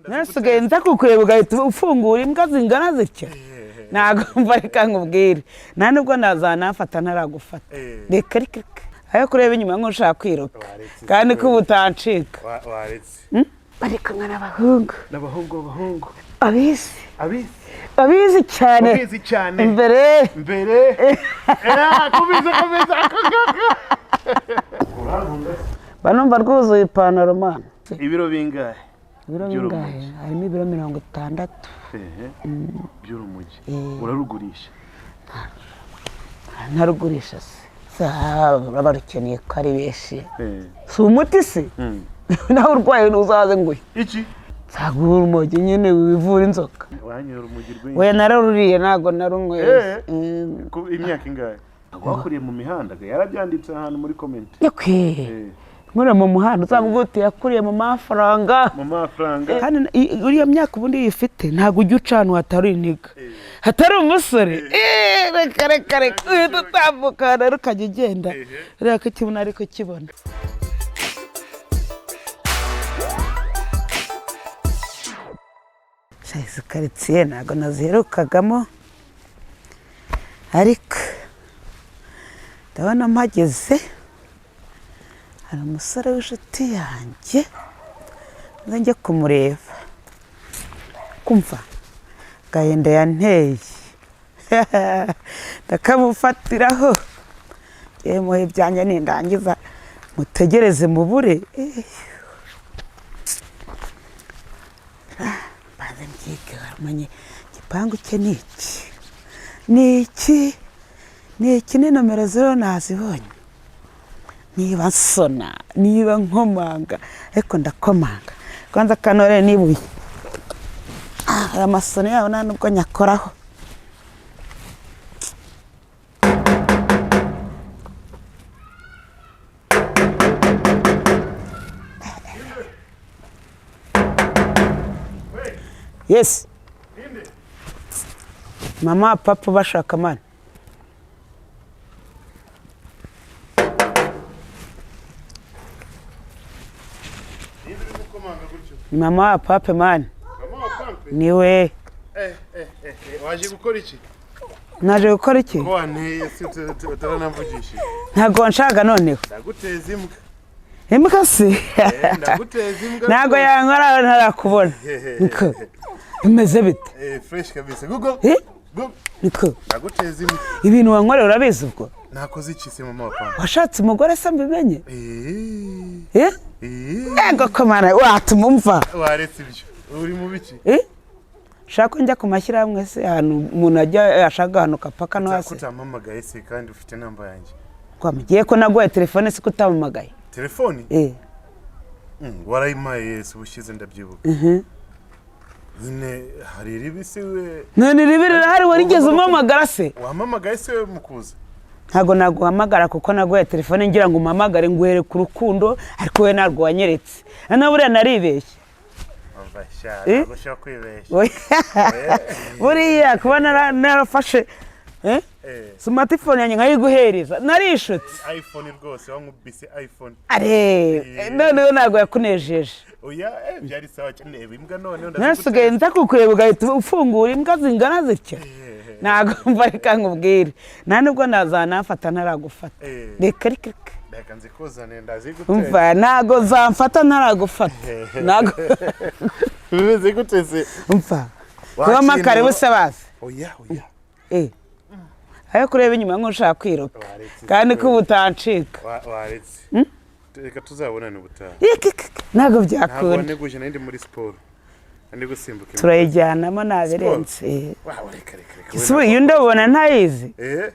Nasigaye nza kukureba ugahita ufungura imbwa zingana zitya. Ntabwo mva, reka nkubwire, nta nubwo nazanafata ntaragufata. Reka reka reka, ayo kureba inyuma nk'ushaka kwiruka kandi ko ubu utancika. Waretse. Bari kumwe n'abahungu. N'abahungu, abahungu. Abizi. Abizi. Abizi cyane. Abizi cyane. Imbere. Mbere komeza, komeza ako ngako, urankunda. Banumva rwuzuye ipantaro, mana. Ibiro bingahe? Ibiro By'urumogi. bingahe? Harimo ibiro 60. Ehe, by'urumogi urarugurisha? Ntarugurisha se? Baba barukeneye ko ari benshi. Si umuti se? Nawe urwaye ntuzaze nguhe. Iki? Nzaguha urumogi nyine wivura inzoka. Wanyoye urumogi rwinshi? We, nararuriye, ntabwo narunyweye. Imyaka ingahe wakuriye mu mihanda? Yarabyanditse ahantu muri comment. Nyakwe. Nkuriye mu muhanda, uzavuga uti yakuriye mu mafaranga. Mu mafaranga. Kandi uriya myaka ubundi iyo uyifite, ntabwo ujya uca ahantu hatari iniga, hatari umusore. Reka reka reka, uhita utambuka rero ukajya ugenda reba ko ikibona, ariko kibona. Sha, izi karitsiye ntabwo naziherukagamo, ariko ndabona mpageze. Hari umusore w'inshuti yanjye, nze njye kumureba. Kumva gahinda yanteye, ndakamufatiraho yemuhe ibyanjye, nindangiza mutegereze mubure. Mbanze mbyige, bamenye igipangu cye ni iki, ni iki, ni iki, ni nomero 0 nazibonye. Niba nsona, niba nkomanga, ariko ndakomanga kwanza kanore n'ibuye. Aya masoni yabo nta nubwo nyakoraho. Yes, mama, papa bashaka mani. Ninde uri gukomanga gutyo? Ni mama pape, mani. Mama wa pampe? Niwe. Waje gukora iki? Naje gukora iki? Ko wanteye si utaranamvugishije? Ntabwo wanshaka noneho. Ndaguteza imbwa. Imbwa se? Ndaguteza imbwa. Ntabwo Rwose. yankora ntarakubona. Niko bimeze bite? Fresh kabisa, google. Eh? Google. Niko. Ndaguteza imbwa. Ibintu wankorera urabizi ubwo? Nakoze iki se, mama wa pampe? Washatse umugore se mbimenye? Eh. Eh? Eh. Ego komana, watuma umva. Waretse ibyo, uri mu biki? Eh? Shaka ko njya ku mashyirahamwe se, ahantu umuntu ajya ashaka ahantu kapaka no hasi. Kutampamagaye se kandi ufite namba yanjye? Twamugiye ko naguhaye telefone se kutampamagaye? Telefoni? Eh. Warayimpaye yesu ubushize, ndabyibuka nyine. Hari iribisi we. None ribi rirahari, warigeze umpamagara se? Wampamagaye se we mu kuza? Ntabwo naguhamagara kuko naguhaye telefone ngira ngo umpamagare nguhere ku rukundo, ariko we ntabwo wanyeretse. Noneho buriya naribeshye. Umva sha. Eh? Ntabwo ushobora kwibeshya. Buriya kuba narafashe smartphone yanjye nkayiguhereza, narishutse. iPhone rwose, wankubise iPhone. Are noneho ntabwo yakunejeje? Oya, byari sawa cyane. Reba imbwa noneho. Nasigaye nza kukureba ugahita ufungura imbwa zingana zitya. Ntabwo mva, reka nkubwire, nta nubwo nazanafata ntaragufata. Reka reka reka. Reka nzikuzane, ndazigutera. Umva, ntabwo zamfata ntaragufata, ntabwo. Bimeze gute se? Umva, kubamo karibu se bazi. Oya, oya. Ayo kureba inyuma nk'ushaka kwiruka. Waretse. Kandi ko ubu utancika. Waretse, reka tuzabonane ubutaha. Ik, ik, ik. Ntabwo Ntabwo byakunda. waneguje, nari ndi muri siporo, ndi gusimbuka imigozi. Turayijyanamo nabirenze. Wawe, reka reka reka. Ese ubu iyo ndabona ntayizi? Eh.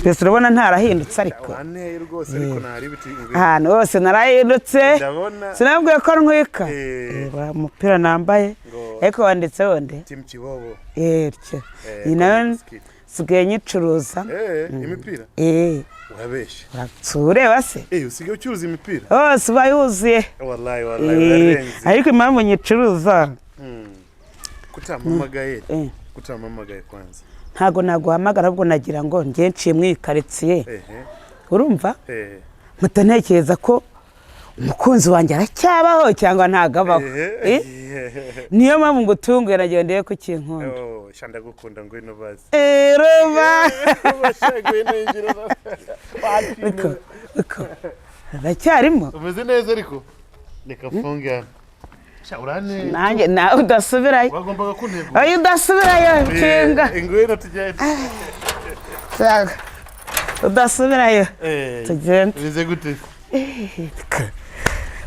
Mbese urabona ntarahindutse ariko? Wanteye rwose, ariko ntari ibiti. Ahantu hose narahindutse. Ndabona. Sinabwiye ko ntwika? Eh. Reba umupira nambaye. Ngo Ariko wanditseho nde? Team Kibobo. Tyo. Iyi nayo Biscuit. nsigaye nyicuruza. Imipira? Eh. Urabeshya. Ureba se? Usigaye ucuruza imipira? Hose uba yuzuye. Wallahi, wallahi. Urarenze. Ariko impamvu nyicuruza Kutampamagaye? Kutampamagaye kwanza? Ntabwo naguhamagara, ahubwo nagira ngo njye nciye muri iyi karitsiye. Ehe. Urumva? Eh. Mpita ntekereza ko Umukunzi wanjye aracyabaho cyangwa ntago abaho? Eh? Niyo mpamvu ngutunguye, nagira ndebe ko ukinkunda. Oh, sha, ndagukunda, ngwino basi. Eh, Roba. Basha, ngwino injira. Uko uko aracyarimo. Umeze neza, ariko reka mfunge hano. Sha, urane. Nanjye nawe udasubirayo. Wagombaga kuntegura. Oya, udasubirayo, nshinga. Ngwino tugende. Saga. Udasubirayo. Eh, tugende. Bimeze gute?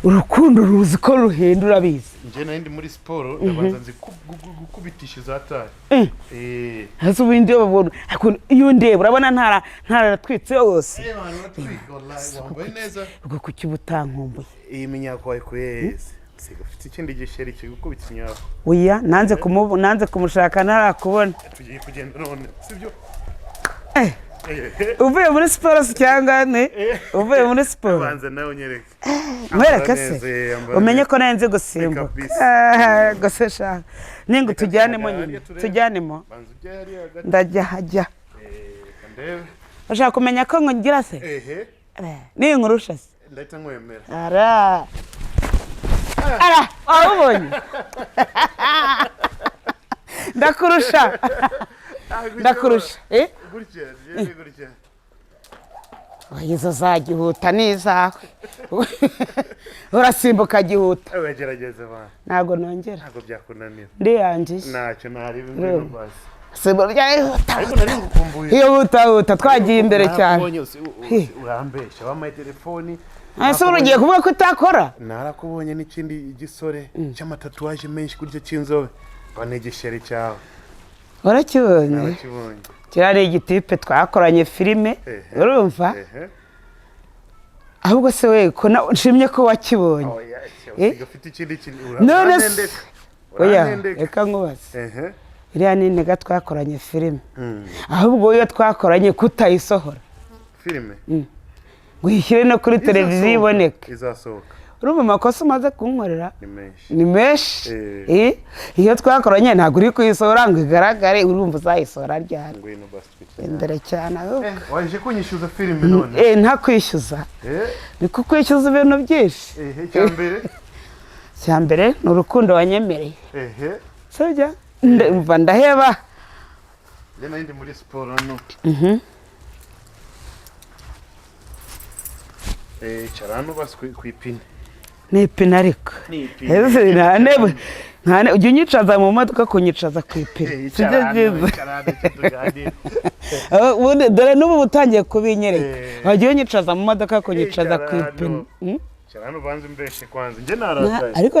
Urukundo ruzi ko ruhenda, urabizi. Njye nari ndi muri siporo, ndabanza nzi gukubitisha iza tari. Eh. Hasi ubundi iyo babona iyo undeba urabona ntaratwitse yose. Eh, man, uratwika wallahi, wambaye neza. Ubwo kuki uba utankumbuye? Iyi minyako wayikuye hese? Siga ufite ikindi gisheri kigukubita imyako. Oya, nanze kumushaka ntarakubona. Tugiye kugenda none, sibyo? Eh. Eh, Uvuye muri siporo se cyangwa ni uvuye muri siporo? Banza nawe unyereke. Nkwereke Ambara se? neza, ambara Umenye neza. ko nari nzi gusimbuka. Kabisa. Ah, gusa shaka ninga tujyanemo hariya nyine. turebe. Tujyanemo. Banza ujye hariya hagati. Ndajya hajya. Eh, reka ndebe. Ushaka kumenya ko ngira se? Ehe. Ninkurusha se? Ndahita nkwemera. Ara ara, wabubonye, ndakurusha, ndakurusha, eh. Gutya, tugende gutya. Oya, izo za gihuta ni izawe, urasimbuka gihuta. Uragerageza bana. Ntabwo nongera. Ntabwo byakunanira. Ndiyangiye. Ntacyo ntari ngwino basi. Simba ryihuta. Ariko nari ngukumbuye. Iyo huta twagiye imbere cyane. Narakubonye, urambeshya, wampaye telefoni. Ese ubu ugiye kuvuga ko utakora? Narakubonye n'ikindi gisore cy'amatatuwaje menshi gutya cy'inzobe, ngo ni igisheri cyawe. Warakibonye? Narakibonye. Kiriya ni igitipe twakoranye filime. Ehe. Urumva? Ehe. Ahubwo se we ko nshimye ko wakibonye. Oya, Eh? usiga ufite ikindi kintu. None se Uranendeka. oya. Uranendeka. Reka nkubaze. Ehe. Iriya ni intega twakoranye filime. Ahubwo iyo twakoranye kutayisohora Filime ngo uyishyire no kuri televiziyo iboneke? Izasohoka. Urumva amakosa umaze kunkorera? Ni menshi. Ni menshi. Eh. Eh, iyo twakoranye ntabwo uri kuyisohora ngo igaragare, urumva uzayisohora ryari? Ngwino basi twicare. Imbere cyane ahubwo. Waje kunyishyuza filime none? Eh, ntakwishyuza. Eh. Ni kukwishyuza ibintu byinshi. Ehe, icya mbere? Icya mbere ni urukundo wanyemereye. Ehe. Sibyo? Ndumva ndaheba. Njye nari ndi muri siporo hano. Eh, icara hano basi ku ipine. Ni ipine ariko. Ni ipine. Ese nta ujya unyicaza mu modoka kunyicaza ku ipine? Eh, Sibyo? icara hano, Byiza. icara hano, icyo tuganire. Ah, ubundi dore n'ubu utangiye kubinyereka. Eh. Wajya unyicaza mu modoka kunyicaza Icara ku ipine. hano. Icara hano ubanze umbeshe kwanza, njye narakaye. Ariko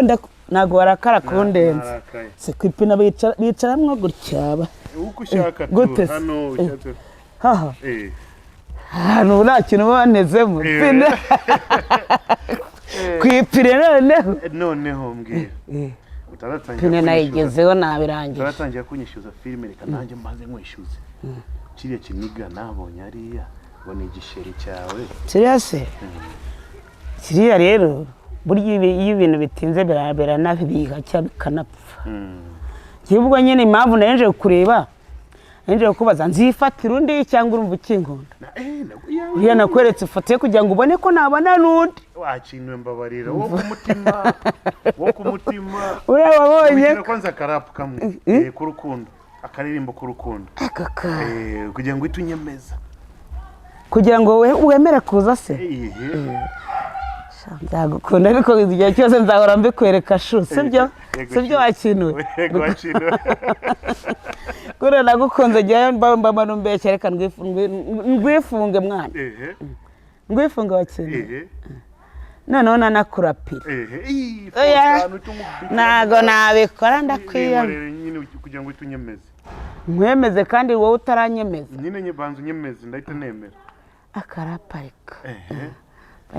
ntabwo warakara kundenza. Narakaye. Si ku ipine bicaramwo gutya ba. Uko ushaka tu. Gute se? Hano ushatse. Haha. Eh. Ahantu nta kintu uba wanezemo. Eh. Ipine ku ipine noneho. Noneho mbwira. Eh, Utaratangira ipine kunyishyuza. nayigezeho, nabirangije. Utaratangira kunyishyuza filime, reka nanjye mbanze nkwishyuze. Kiriya kiniga nabonye hariya ngo ni igisheri cyawe. Kiriya se, kiriya rero burya iyo ibintu bitinze biranabiha cyangwa bikanapfa. Ubwo nyine impamvu narinje kureba, narinje kukubaza nzifatira undi cyangwa urumva ukinkunda? Na eh na Uriya nakweretse ifoto ye kugira ngo ubone ko nabona n'undi. Wakinwe, mbabarira, wo ku mutima, wo ku mutima. Uriya wabonye. Kugira kwanza akarapu kamwe k'urukundo, akaririmbo k'urukundo. Akaka. Kugira ngo uhite unyemeza. Kugira ngo wemere kuza se? Ehe. Nzagukunda, ariko igihe cyose nzahora mbikwereka shu, sibyo? Yego, Sibyo? shu. Wakinuwe. Yego, wakinwe. Kuriya nagukunze njyewe mba numbeshya, reka ndwifunge mwana. Ehe. Ndwifunge wakinuwe. Ehe. Noneho nanakurapira. Ehe. Ii, Oya. fotanu tumubikira. Ntago nabikora, ndakwiyama. Ninkorere nyine kugira ngo uhite unyemeze. Nkwemeze kandi wowe utaranyemeza? Nyine banza unyemeze, ndahita nemera. Akaraparika. Ehe.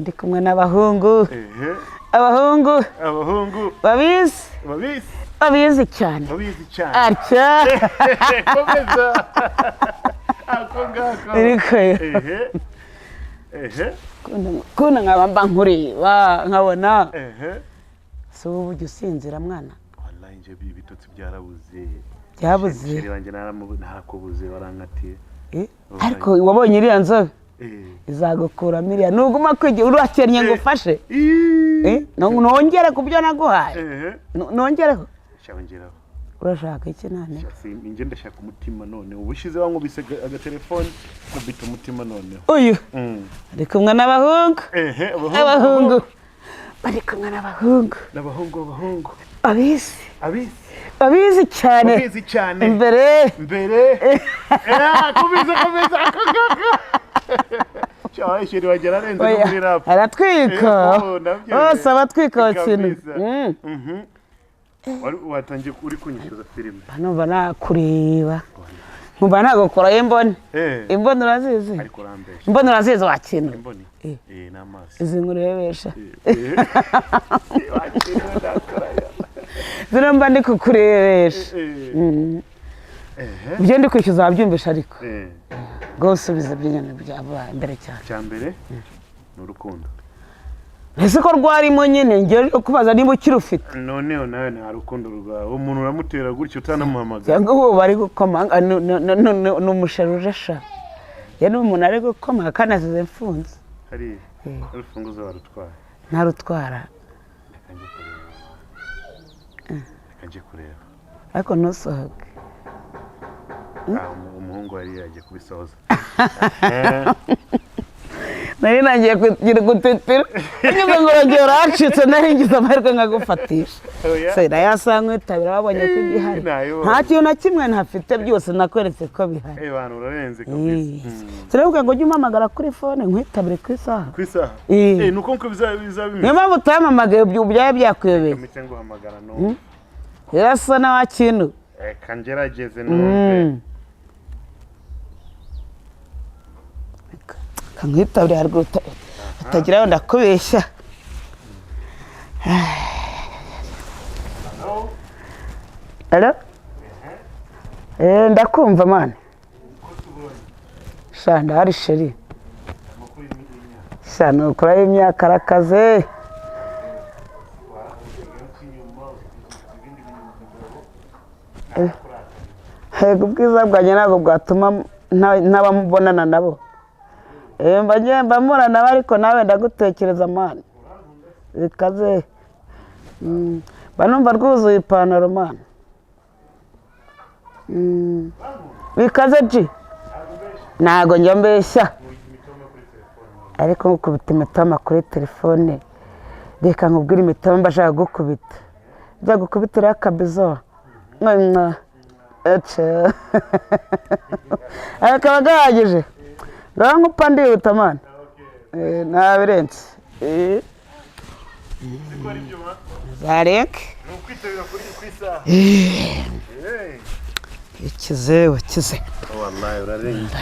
Ndi kumwe n'abahungu. Ehe. Abahungu. Abahungu. Babizi. Babizi. Babizi cyane. Babizi cyane. Atya. Komeza ako ngako. Ariko Ehe, ehe. kuna nkaba mba nkureba nkabona. Ehe. Si wowe ujya usinzira mwana? Wallahi njye ibitotsi byarabuze. Byabuze? Chéri wanjye narakubuze, warankatiye. Eh, ariko wabonye iriya nzobe? Eh. Izagukuramo iriya nuguma kwigira urakennye ngo ufashe. Ii. Nongere ku byo naguhaye? Ehe. Nongereho? Shongeraho. Urashaka iki nane? Njye ndashaka umutima. None ubushize wankubise agatelefone, kubita umutima noneho. Uyu ari kumwe n'abahungu. Ehe. Abahungu bari kumwe n'abahungu. N'abahungu, abahungu. Abizi. Abizi. Abizi cyane. Abizi cyane. Imbere. Mbere. Komeza, komeza. Cyabaye chéri wagera arenze no Oya, muri rap. aratwika. Oh, nabyo. Bose abatwika bakina. Kabisa. Watangiye uri kunyishyuza filime. Numva nakureba nkumva nagukoraho imboni. Imboni urazizi? Ariko urambeshya. Imboni urazizi wakina? Imboni? Eh. Eh, n'amaso. Izi nkurebesha. Wakina ndakora. Zino mba ndi kukurebesha. Ibyo ndi kwishyuza wabyumvisha ariko? Ngo usubize ibyo nyine byabaye mbere cyane. Icya mbere ni urukundo. Ese ko rwarimo nyine, ngewe kubaza niba ukirufite. Noneho nawe nta rukundo rwawe, umuntu uramutera gutyo utanamuhamagara. Cyangwa ubu bari gukomanga ni umusheri uje sha, ye ni umuntu ari gukomanga kandi asize mfunze. Hariya urufunguzo warutwaye? Ntarutwara. Reka njye kureba, reka njye kureba. Ariko ntusohoke. Ah, umuhungu yari yagiye kubisoza. Nari nangiye kugira gutitira nyuze ngo urongera uracitse, nari ngize amahirwe nkagufatisha. Oya. Se nayo nkwitabira babonye ko igihari. Nayibonye. Nta kintu na kimwe ntafite, byose nakweretse ko bihari. Eh, bantu urarenze kabisa. Turavuga ngo ujye umpamagara kuri phone nkwitabire ku isaha. Ku isaha. Eh. Eh, nuko nko bizaba Niyo bimeze. mpamvu utampamagaye, byaba byakuyobeye. Kamite nguhamagara numve. Irasa na wa kintu. Reka ngerageze numve. Kankwitabira haruguru utagira ngo ndakubeshya. Hello? Hello? Eh, ndakumva mani. Sha ndahari chéri. Amakuru y'imyaka? Sha nukuraho imyaka arakaze. Inyuma ibindi bintu. Hego, ubwiza bwanjye ntabwo bwatuma ntabamubonana nabo. Eh, mba ngiye mba mpura nabo, ariko nawe ndagutekereza mani. Bikaze. Mba numva rwuzuye ipantaro mani. Bikaze ji. Ntago njya mbeshya. Ariko nkukubita imitoma kuri telefone. Reka nkubwire imitoma mba nshaka gukubita. Njya gukubitiraho akabizo. Mwa. Aca. Aka kaba gahagije. Ngaho nkupa ndihuta mani. Eh, ntabirenze. Eh, Siko ari byo ma? Zareke. Ni ukwitabira kuri ku isaha. Eh. Ikize wakize. Wallahi urarenze.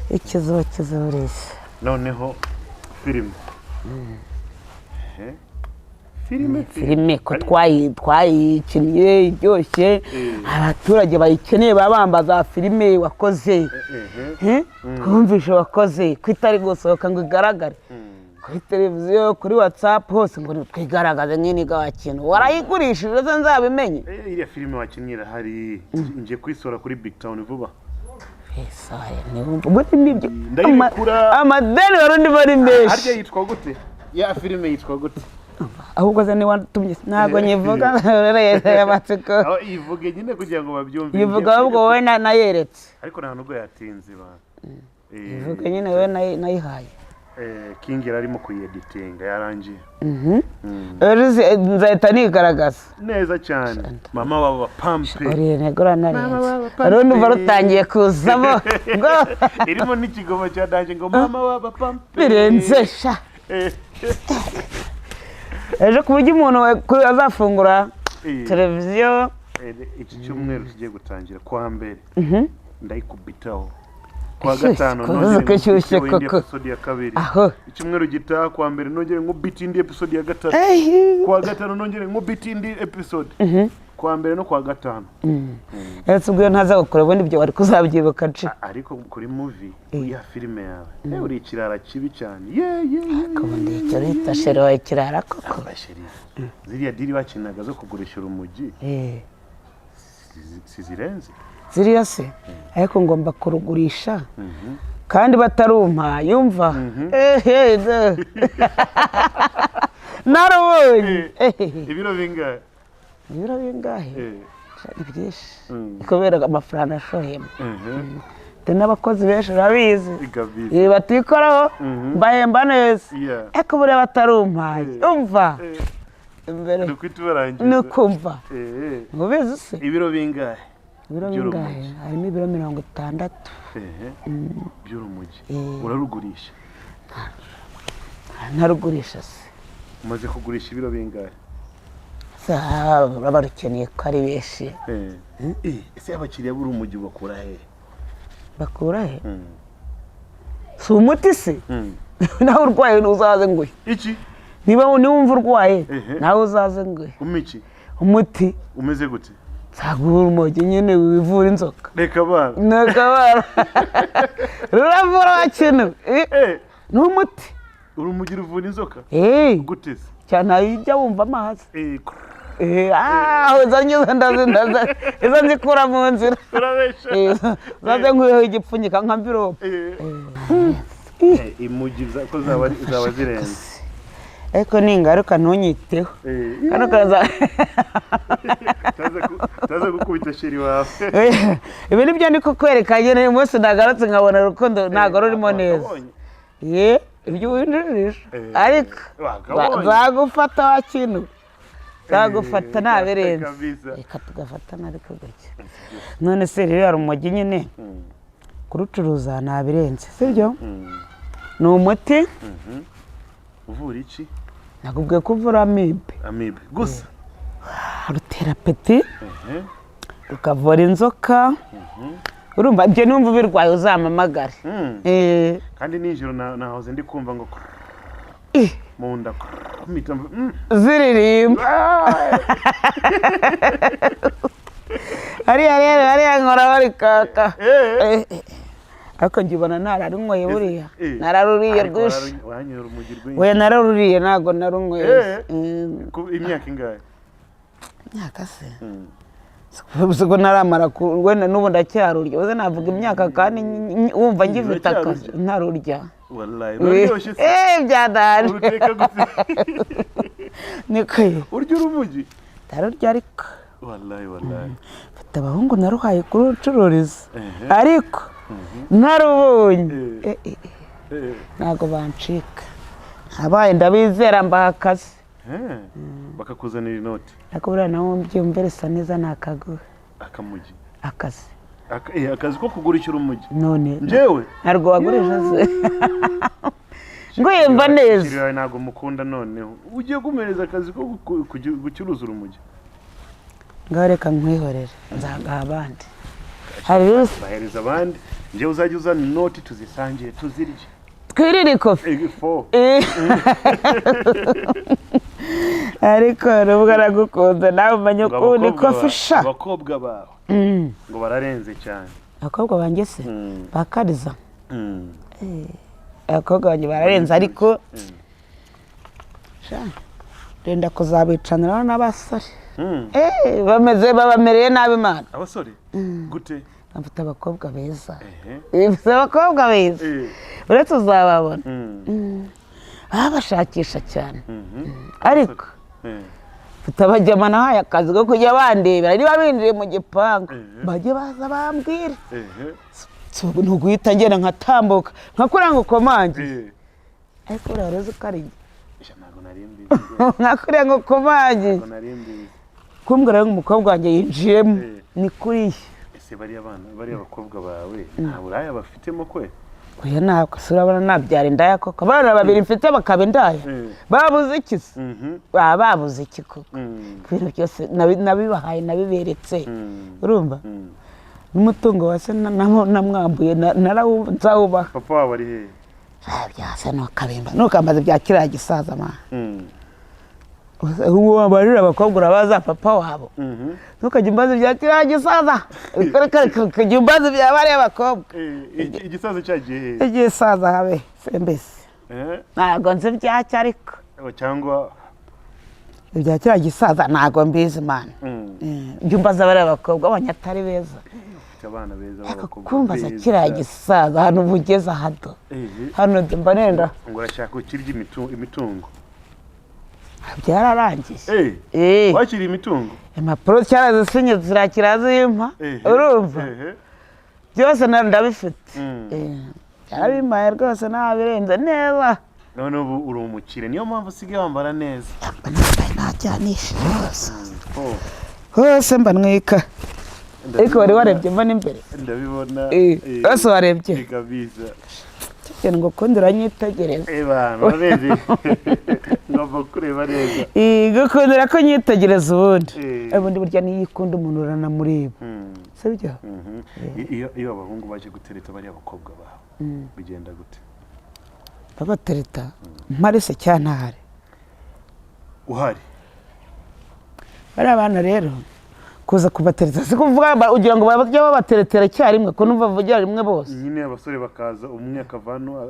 Ikize wakize buriya. Noneho filime. Eh? Filime. Filime ko twayikinnye iryoshye, abaturage bayikeneye baba bambaza filime wakoze. Ehe. Eh? Twumvishe wakoze ko itari gusohoka ngo igaragare kuri televiziyo, kuri WhatsApp hose, ngo twigaragaze nk'iniga wa kintu warayigurishije se nzabimenye. Eh, iriya filime wakinnye irahari. Ngiye kuyisohora kuri Big Town vuba. Ubundi nibyo. Ndayirekura. Amadeni wari undi ari menshi. Harya yitwa gute? Ya filime yitwa gute? Ahubwo se niwatumye ntabwo nyivuga amatsiko. Aho ivuge nyine kugira ngo babyumve. Yivuga ahubwo wowe nayeretse. Ariko nta nubwo yatinze ba. Ivuga nyine wowe nayihaye. Eh, King yari arimo kuyeditinga yarangiye. Rero nzahita nigaragaza. Neza cyane. Mama waba pampe. Uriye ntego uranarenze, urundi uva rutangiye kuzamo ngo Irimo n'ikigoma cya danger ngo mama waba pampe. Birenze sha. Ejo ku buryo umuntu azafungura televiziyo. Iki cyumweru kigiye gutangira kwa mbere ndayikubitaho, kwa Ishyushye, gatanu kuzuza nongere ko ishyushye nkubiteho indi koko. episode ya kabiri. Aho. Icyumweru gitaha kwa mbere nongere nkubite indi episode ya gatatu. Kwa gatanu nongere nkubite indi episode, kwa mbere no kwa gatanu. Ese ubwo iyo ntaza gukora ubundi ibyo wari kuzabyibuka ci? Ariko kuri movie ya filime yawe, uri ikirara kibi cyane, ye ye ye. Ubundi icyo bita chéri wawe kirara koko. Chéri, ziriya deal bakinaga zo kugurisha urumogi si zirenze? Ziriya se ariko ngomba kurugurisha kandi batarumpa yumva. Ehe, Narubonye. Ibiro bingahe? Ibiro bingahe? Ni byinshi kubera amafaranga ashoyemo. Mfite n'abakozi benshi, urabizi. Kabisa. Batikoraho, mbahemba neza. Ariko buriya batarumpaye, umva imbere. Ni ukwita ubarangiza. Ni ukumva ubizi se. Ibiro bingahe? Ibiro By'urumogi. bingahe? Harimo ibiro 60. By'urumogi. Urarugurisha? Ntarugurisha se? Umaze kugurisha ibiro bingahe? Se barukeneye ko ari benshi. Ese abakiriya b'urumogi bakura hehe? Bakura he? Si umuti se? Nawe urwaye uzaze nguhe. Iki? Niba niwumva urwaye, nawe uzaze nguhe. Umiki? Umuti. Umeze gute? Nzaguha urumogi nyine wivura inzoka. Reka bana. Ntakabara, ruravura wakenewe. Ni umuti. Urumogi ruvura inzoka? Gute se? Cyane, ujya wumva amazi. Eh, Ah, izo ngizo ndazi izo nzikura mu nzira. Urabesha. Zaze nkuyeho igipfunyika nka mvirope. Imugi ko zaba zirenze. Ariko ningaruka ntunyiteho. Kano kaza. Taza gukubita chéri wawe. Ibi nibyo ndi kukwereka nyine. Uyu munsi nagarutse nkabona urukundo ntabwo rurimo neza. Wakabonye. Ye, ibyo winjijisha. Ariko Wakabonye. nzagufata wa kintu, nzagufata ntabirenze. Kabisa. Reka tugafatana ariko gake. None se rero hari urumogi nyine, kurucuruza ntabirenze, sibyo? Ni umuti. Uvura iki? Nakubwiye ko uvura amibe. Amibe gusa? Rutera appétit, rukavura inzoka. Urumva ibyo, numva ubirwaye uzampamagare. Kandi nijoro nahoze ndi kumva ngo mu nda mpita Ziririmba hariya rero, hariya nkora bari kaka. Ariko njye ubona nararunyweye buriya. Nararuriye Ariko rwinshi. Wanywera urumogi rwinshi. We, nararuriye, ntabwo narunyweye. Imyaka ingahe? Imyaka se? Ubwo naramara wenda n'ubu ndacyarurya. Uze navuga imyaka kandi wumva ngifite akazi. Uracyarurya? Ntarurya. Wallahi ruraryoshye se? Byadanje. Uruteka gute? Niko ye. Urya urumogi? Ndarurya ariko. Wallahi, wallahi. Mfite abahungu naruhaye kurucururiza, ariko ntarubonye. Ntabwo bancika, nabaye ndabizera, mbaha akazi. Bakakuzanira inoti. Ariko buriya nawe mbyumve risa neza nakaguha. Akamugi? Akazi. Akazi ko kugurisha urumogi? None? Njyewe? Ntabwo wagurisha se ngwiyumva neza? Chéri wawe ntabwo mukunda. Noneho ugiye kumuhereza akazi ko gucuruza urumogi? Ngaho reka nkwihorere, nzagaha abandi. Hari rero Bahereza abandi, njyewe uzajya uzana inoti tuzisangire, tuzirye. Twirire ikofi. Fo. Ariko nubwo aragukunze, nawe umenye Ngo ukunda abakobwa ikofi sha. Abakobwa bawe ngo bararenze cyane. Abakobwa banjye se? Bakariza. Abakobwa banjye bararenze, ariko sha renda kuzabicaniraho n'abasore. Bameze babamereye nabi, Imana. Abasore gute? Bafite abakobwa beza. Bafite abakobwa beza. Uretse uzababona baba bashakisha cyane, ariko mfite abajyama nahaye akazi ko kujya bandebera. Niba binjiye mu gipangu, bajye baza bambwire. Ni uguhita ngenda nkatambuka nkakuriya ngo ukomange. Ariko buriya wari uzi ko ari njye? Sha, ntabwo nari mbizi. Nkakuriya ngo ukomange. Ntabwo nari mbizi. Kumbwira ngo umukobwa wanjye yinjiyemo. Ni kuriya. Ese bariya bana, bariya bakobwa bawe nta buraya bafitemo kwe? Oya, ntabwo se. Urabona nabyara indaya koko? Abana babiri mfite bakaba indaya? Babuze iki se? Baba babuze iki koko? Ibintu byose nabibahaye, nabiberetse. Urumva? N'umutungo wa se namwambuye, nzawubaha. Papa wabo ari hehe? Ah, byase ntukabimba, ntukambaze bya kiriya gisaza ma. Ubu wabarira abakobwa, urabaza papa wabo. Ntukajya umbaza ibya kiriya gisaza, ukajya umbaza ibya bariya bakobwa. Igisaza cyagiye hehe? Igisaza habe sembese. Ntabwo nzi ibyacyo ariko. Cyangwa Ibya kiriya gisaza ntabwo mbizi, mana. Jya umbaza bariya bakobwa abonye atari beza. Ufite abana beza Ariko b'abakobwa kumbaza beza. kiriya gisaza, hano uba ugeze ahado. Hano mba nenda. Ngo urashaka ukirya imitungo. Byararangiye. Eh, Eh, wakiriye imitungo? Impapuro cyarazisinye, zirakira zimpa. Urumva? Ehe. Byose ndabifite. Mm. Eh, yarabimpaye rwose, ntabirenze neza. None ubu uri umukire, niyo mpamvu usigaye wambara neza. Mba nambaye, ntajyanishije rwose. Oh, Hose mba nwika, ariko wari warebye mba n'imbere. Ndabibona. Eh, Eh, hose warebye. Eh, kabisa. Kugira ngo ukundi uranyitegereza. Eh, bana, urabizi, ngomba kureba neza. Eh, gukundira ko nyitegereza ubundi. Eh. Ubundi burya niyo ikunda umuntu uranamureba, sibyo? Mhm. Iyo abahungu baje gutereta bariya bakobwa bawe, bigenda gute? Babatereta mpari se cyangwa ntahari? Uhari. Bariya bana rero kuza kubatereta si kuvuga ugira ngo bajye babateretera icyarimwe, ko numva bavugira rimwe bose. Nyine abasore bakaza, umwe akava hano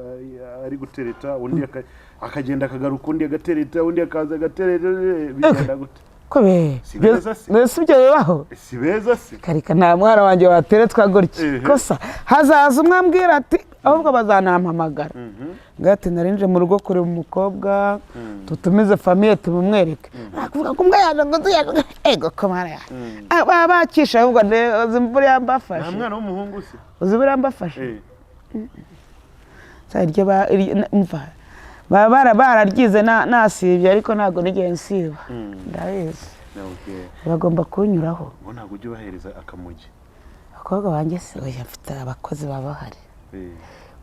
ari gutereta, undi akagenda akagaruka, undi agatereta, undi akaza agatereta, bigenda gute? Ko be? Si beza se? Mbese ibyo bibaho? Si beza se? Karika, nta mwana wanjye wateretswa gutya. Kosa hazaza umwe ambwira ati ahubwo bazanampamagara, ngo ati narinje mu rugo kureba umukobwa, tutumize famille tubimwereke. Akuvuga ngo umwe yaje, ngo undi yaje, ego ko mwana yaje. Ah, baba bakisha ahubwo uzi imvura Nta yambafashe. mwana w'umuhungu se? Uzi imvura yambafashe. Sa iryo umva baba bararyize nasibye, ariko ntabwo nigeze nsiba, ndabizi. Okay. Bagomba kunyuraho. Ngo ntabwo ujya ubahereza akamugi? Abakobwa banjye se? Oya, mfite abakozi baba bahari.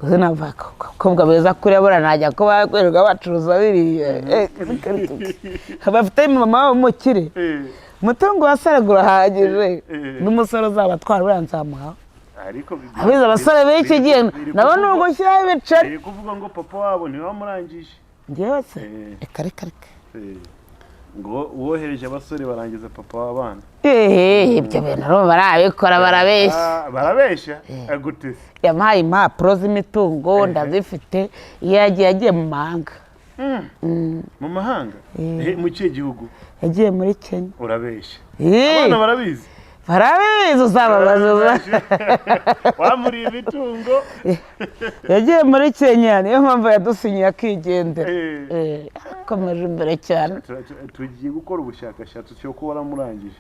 Gusa nava abakobwa beza kuriya buriya najya kuba kwirirwa bacuruza biriya. Eh, bafite mama w'umukire. Umutungo wa Saragura urahagije. N'umusore uzabatwara buriya nzamuha. Ariko Abizi abasore b'iki gihe nabo ni ugushyiraho ibiceri. Biri kuvuga ngo papa wabo ntiwamurangije. Njyewe se? Eh. Reka, reka, reka. Ngo wohereje abasore barangiza papa w'abana. Eee, ibyo bintu urumva barabikora, barabeshya. Ah, barabeshya? Ah, gute se? Yampaye impapuro z'imitungo, ndazifite. Iyo yagiye, yagiye mu mahanga. Mu mahanga? Eh, mu kihe gihugu? Yagiye muri Kenya. Urabeshya. Eh, Abana barabizi? Barabizi, uzababaza. Wamuriye imitungo. Yagiye muri Kenya, niyo mpamvu yadusinyiye akigendera. Eh. Eh, akomeje imbere cyane. Tugiye gukora ubushakashatsi cyo kuba waramurangije.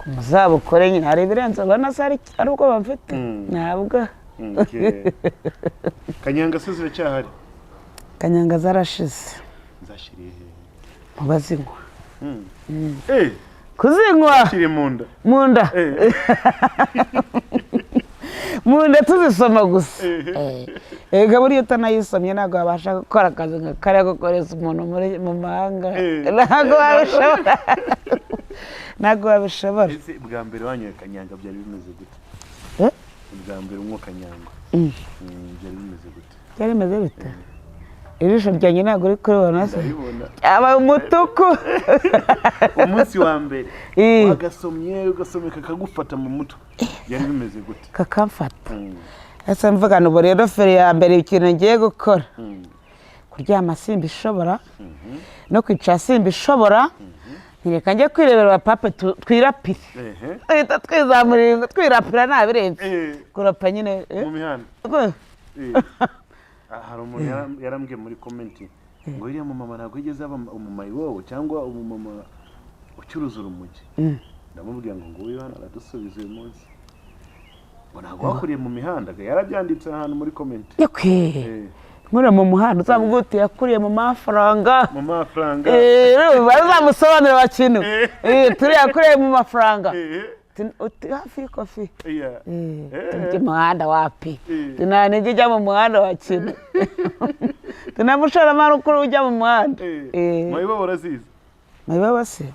Muzabukore nyine, hari ibirenze ubona se ari ubwoba mfite? Ntabwo. Okay. Kanyanga se ziracyahari? Kanyanga zarashize. Nzashiriye hehe? Mu bazinywa. Eh, Kuzinywa. kiri mu nda. Mu nda. Mu nda tuzisoma gusa. Eh. Ega buriya utanayisomye ntabwo wabasha gukora akazi nka kariya ko kohereza umuntu mu mahanga. Ntabwo wabishobora, ntabwo wabishobora. Ese bwa mbere wanyoye kanyanga byari bimeze gute? Eh? Bwa mbere unywa kanyanga, byari bimeze gute? Byari bimeze bite? Ijisho ryanjye ntabwo uri kuribona se? Ndabibona. Aba umutuku. Umunsi wa mbere Eh. wagasomye, ugasomeka kagufata mu mutwe, byari bimeze gute? Kakamfata. Ese mvuga ubu rero feri ya mbere, ikintu ngiye gukora, kuryama simbishobora, no kwicara simbishobora, ntireka njye kwirebera abapape twirapire. Duhita twizamurira twirapira, ntabirenze. Kurapa nyine, eh. Mu mihanda. Rwose. Eh. Ah, hari umuntu yarambwiye muri comment ngo uriya mumama ntabwo yigeze aba umumayibobo cyangwa umumama ucuruza urumogi. Ndamubwira ngo nguyu hano aradusubiza uyu munsi, ngo ntabwo wakuriye mu mihanda. Yarabyanditse ahantu muri comment. Yakwe. Nkuriye mu muhanda, uzavuga uti yakuriye mu mafaranga. Mu mafaranga. Eh, bazamusobanurira bakintu. Eh, turiya yakuriye mu mafaranga. Uti hafi y'ikofi. Tujya muhanda wapi? Tunanijya ujya mu muhanda wa kintu, tunamushoramari ukuru ujya mu muhanda. Mayibobo urazizi? Mayibobo se?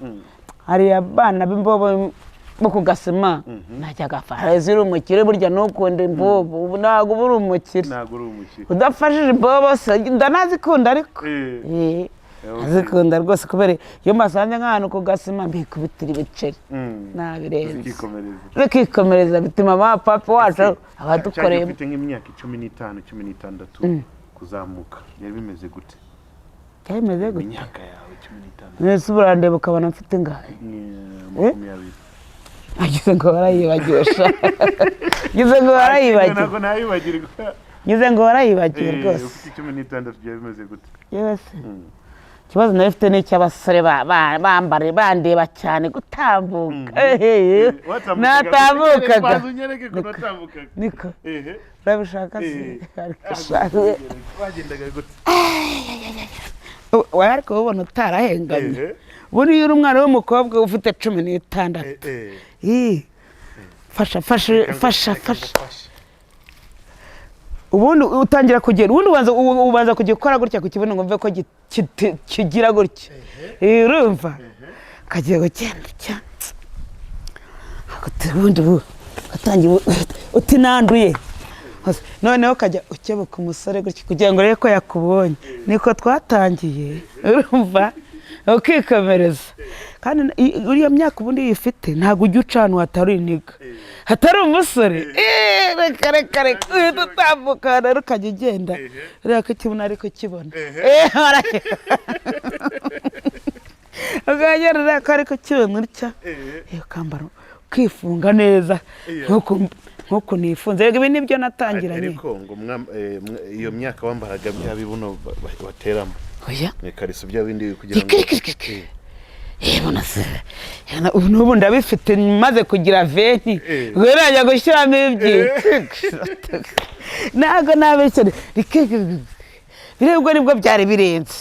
Hari abana b'imbobo bo ku gasima najyaga afasha. Uri umukire burya ntukunde imbobo, ubu ntabwo uba uri umukire. Ntabwo uri umukire. Udafashije imbobo se, ndanazikunda ariko. Eh. Okay. Azikunda rwose, kubera iyo mbasanze nk'ahantu ku gasima mbikubitira ibiceri. Nabirenze. Zikikomereza. Bikikomereza, bituma mama papa wacu abadukoreye. Cyangwa ufite nk'imyaka 15, 16 kuzamuka, byari bimeze gute? Byari bimeze gute? Imyaka yawe 15. Mwese urandeba ukabona mfite ingahe? Ni 20. Agize ngo warayibagiwe sha, ngize ngo warayibagiwe. Ntabwo nayibagirwa. Ngize ngo warayibagiwe rwose. Ufite 16 byari bimeze gute? Yewe se, Ikibazo nari mfite ni icy'abasore bambara bandeba cyane gutambuka. Ehe, natambukaga. Banza unyereke ukuntu watambukaga. Niko. Ehe. Urabishaka se? Ariko shaka. Wagendaga gute? Wowe ariko ubona utarahengamye. Ehe. Buriya uri umwana w'umukobwa ufite 16. Eh. Ih, fasha, fasha, fasha, Reka fasha. ngufashe. Ubundi utangira kugenda, ubundi ubanza kujya ukora gutya ku kibuno ngo mve ko kigira gutya. Urumva kagiye kugenda cyane, ubundi ubu ugatangira uti nanduye, noneho ukajya ukebuka umusore gutya kugira ngo urebe ko yakubonye. Niko twatangiye, urumva ukikomereza. Kandi uriya myaka ubundi iyo uyifite ntabwo ujya uca ahantu hatari iniga, hatari umusore. Reka, reka, reka, uhita utambuka rero ukajya ugenda ureba ko ikibuno ari kukibona. Ukagenda ureba ko ari kukibona utya. Ukambara ukifunga neza nk'uku nifunze. Reka, ibi nibyo natangiranye. Ariko ngo iyo myaka wambaraga bya bibuno bateramo Oya. ni kariso, bya bindi kugira ngo Kikirikirikiri. Bona se, ubu n'ubu ndabifite maze kugira 20. Ubwo najya gushyiramo ibyi, ntabwo nabeshya, birebwa nibwo byari birenze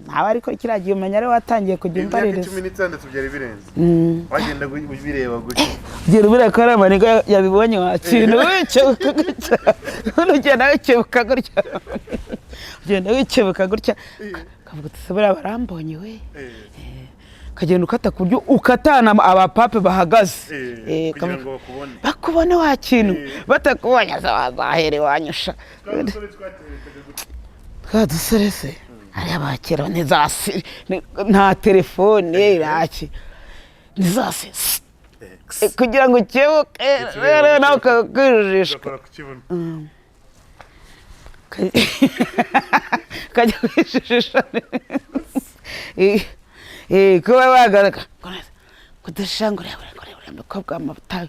ntawe. Ariko kiriya gihe umenya ariwe watangiye kujya Imyaka umbaririza. 16 byari birenze, wagenda ubireba gutya. Gira ubura ko ari amaniga yabibonye, wakintu wikebuka gutya, ubundi ugenda wikebuka gutya, ugenda wikebuka gutya, ukavuga uti: "Se buriya barambonye we?" Ukagenda ukata ku buryo ukatana abapape bahagaze. Kugira ngo bakubone. Bakubone wa kintu, batakubonye se wazahera iwanyusha. Twa dusore twateretaga gutya? Twa dusore se hariya abakera ntizasi, nta telefone ntaki, ntizasi kugira ngo ukebuke rero nawe ukakwijijisha. Ugakora ku kibuno. Ukajya kwijijisha. Kuba wagaragara kudashira ngo urebe, ngo urebe umukobwa w'amavuta,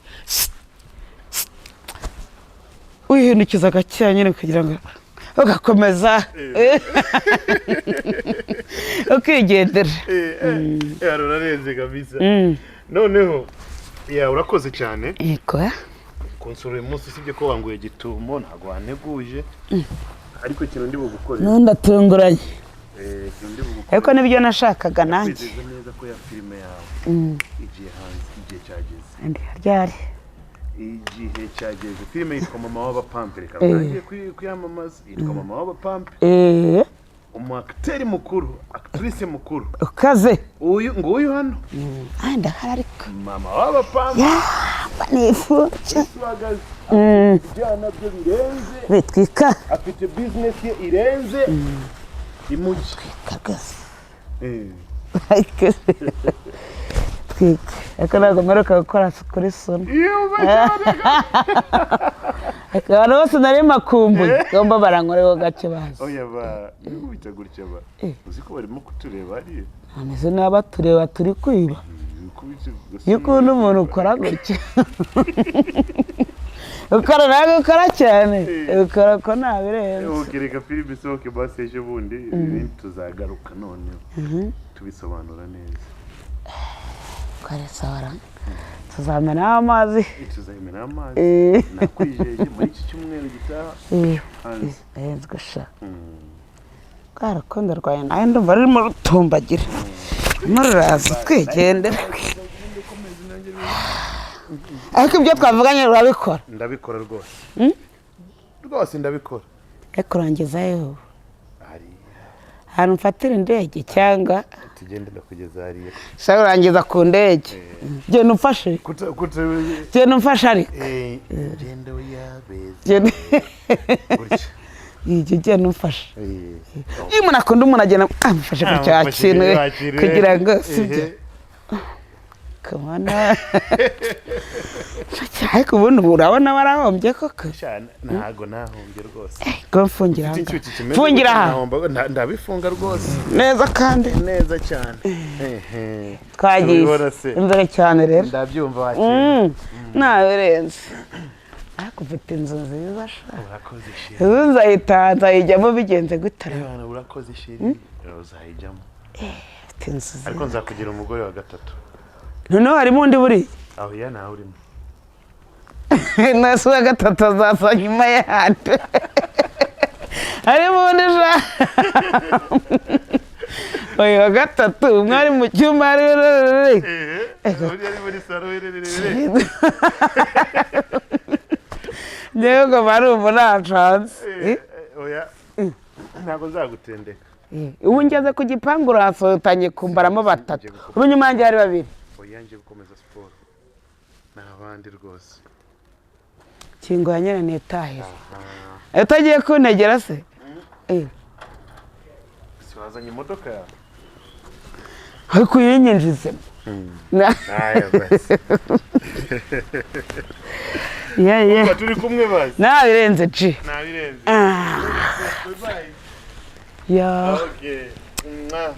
wihindukiza gakeya nyine kugira ngo ugakomeza ukigendera. Urarenze kabisa. Noneho ya urakoze cyane Yego. kunsura uyu munsi. Usibye ko wanguye gitumo, ntabwo wanteguje, ariko ikintu ndi bugukorere Ntundatunguranye. Ikintu ndi bugukorere, Ariko nibyo nashakaga nanjye. kwizeza neza ko ya filime yawe igiye hanze, igihe cyageze. Ndi ryari? Igihe cyageze. Filime yitwa Mama w'Abapampe. Reka ntangiye kuyamamaza. Yitwa Mama w'Abapampe. Umu acteur mukuru, actrice mukuru, Ukaze. Uyu nguyu hano. Ah, ndahari ariko. Mama w'Abapampe. Yamba nifuza. Uhagaze ibyana bye birenze. Bitwika. Afite business ye irenze imujyi. Rwose. Twika, ariko ntabwo mperuka gukora kuri sona. Ariko abantu bose nari makumbuye ngomba barankoreho gake bazi. Oya, ba bita gutya ba, uzi ko barimo kutureba hariya? Ameze n'aba tureba turi kwiba. Ukubita. Iyo ukunda umuntu ukora gutya, ukora ntabwo ukora cyane, ukora ko ntabirenze. Reka filime isohoke basi ejo bundi, ibindi tuzagaruka noneho tubisobanura neza. Twaresabara tuzamenaho amazi. Tuzayimena amazi. Nakwijeje muri iki cyumweru gitaha hanze. Renzwe sha. Rwa rukundo rwawe nawe ndumva rurimo rutumbagira, rurimo ruraza twigendera. Ariko ibyo twavuganye rurabikora? Ndabikora rwose, rwose ndabikora. Ariko urangezayo? Hariya. Ahantu mfatira indege cyangwa? Tugende, ndakugeza hariya. Shaka urangiza ku ndege. Genda umfashe. Kuta kuta. Genda umfashe ariko. Genda uyabeze. Genda. Gutya. Ijya ugenda umfashe. Eh. Iyo umuntu akunda umuntu agenda amufashe ku cya Amufashe kintu wakire. kugira ngo sibyo. Kubona, ariko ubundi ubu urabona warahombye koko. Sha, ntago nahombye rwose. Ngo mfungira aha Mfite ngaha. icyuki kimeze Mfungira gutya, aha. ndabifunga rwose. Neza kandi. Neza cyane. Ehe. Twagiye. Tubibona se. Imbere cyane rero. Ndabyumva wakira. Ntabirenze. Ariko ufite inzu nziza sha. Urakoze, chérie. Ubu nzayitaha, nzayijyamo bigenze gute? Ebana, urakoze, chérie, uzayijyamo. Ufite inzu Ariko nziza. nzakugira umugore wa gatatu. Noneho harimo undi buriya? Aho ya, nawe urimo. Nasi uwa gatatu azaza nyuma yandi. Harimo undi sha. Uyu wa gatatu, umwe ari mu cyumba, ari Uri ari muri salo. Njyewe ngo bari ubu nta. Oya, ntabwo nzagutendeka. Ubu ngeze ku gipangu, urasohotanye kumbaramo batatu. Ubu nyuma yanjye hari babiri. Oya, ngiye gukomeza siporo, ni abandi rwose. Kingo ya nyine nitahire. Utagiye kuntegera se? Si wazanye imodoka yawe? Ariko uyinyinjizemo. Aya basi. Ye. Turi kumwe basi. Nabirenze ci. Nabirenze. Ah, Bye. Ya. Okay. Mwah.